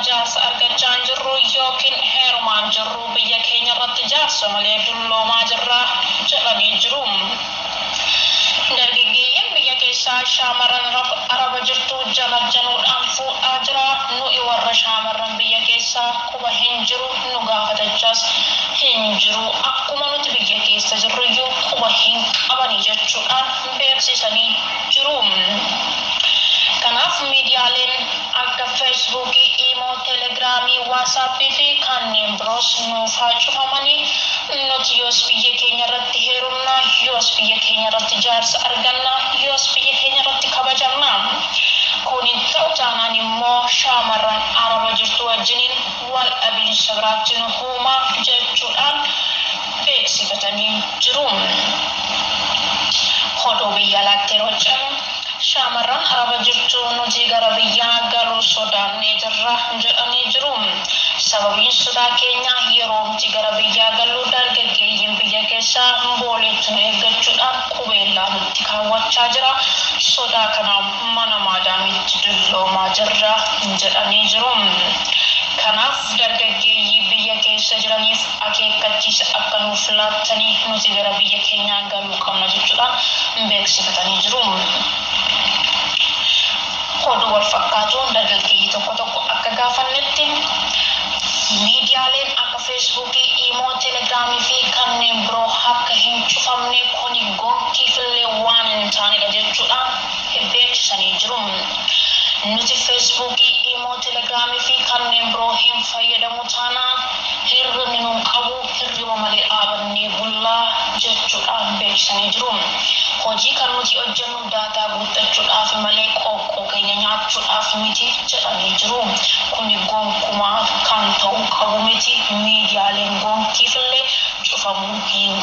jaarsa argachaa hin jirru yookiin heerumaa hin jirru, biyya keenya irratti jaarsa malee dulloomaa jirra jedhanii jiru. Dargaggeeyyiin biyya keessaa shaamarran Araba jirtu janajjanuudhaan fuudhaa jira. Nu'i warra shaamarran biyya keessaa quba hin jiru, nu gaafatachaas hin jiru. Akkuma nuti biyya keessa jirruyyuu quba hin qabani jechuudhaan beeksisanii jiru. Kanaaf miidiyaaleen akka Feesbuukii, Iimoo, Telegiraamii, Waasaappii fi kanneen biroos nuuf haa cufamanii. Nuti yoos biyya keenya irratti heerumna, yoos biyya keenya irratti jaarsa arganna, yoos biyya keenya irratti kabajamna. Kun hin ta'u taanaan immoo shaamarran Araba jirtu wajjiniin wal dhabiinsa biraatti nu huuma jechuudhaan beeksifatanii jiru. Oduu biyya alaatti yeroo ceenu, shaamarran Araba jirtu nuti gara biyyaa galuu sodaannee jirra jedhanii jiru. Sababiin sodaa keenyaa yeroo nuti gara biyyaa gallu dargaggeeyyiin biyya keessaa Booleetti nu eeggachuudhaan qubeellaa nutti kaawwachaa jira. Sodaa kanaan mana maadaamiitti dulloomaa jirra jedhanii jiru. Kanaaf dargaggeeyyii biyya keessa jiraniif akeekkachiisa akka nuuf laattanii nuti gara biyya keenyaa galuu qabna jechuudhaan beeksifatanii jiru. Oduu wal fakkaatuun dargaggeeyyii tokko tokko akka gaafannetti miidiyaaleen akka Feesbuukii, Iimoo, Telegiraamii fi kanneen biroo akka hin cufamne, kuni gonkiifillee waan hin taanedha jechuudhaan beeksisanii jiru. Nuti Feesbuukii, Iimoo, Telegiraamii fi kanneen biroo hin fayyadamu taanaan hirribni nun qabu, hirriba malee dhaabannee bullaa jechuudhaan beeksisanii jiru. Hojii kan nuti hojjennu daataa guuttachuudhaaf malee qoonqoo keenya nyaachuudhaaf miti jedhanii jiru. Kuni gonkumaa kan ta'uu qabu miti. Miidiyaaleen gonkiifillee cufamuu hin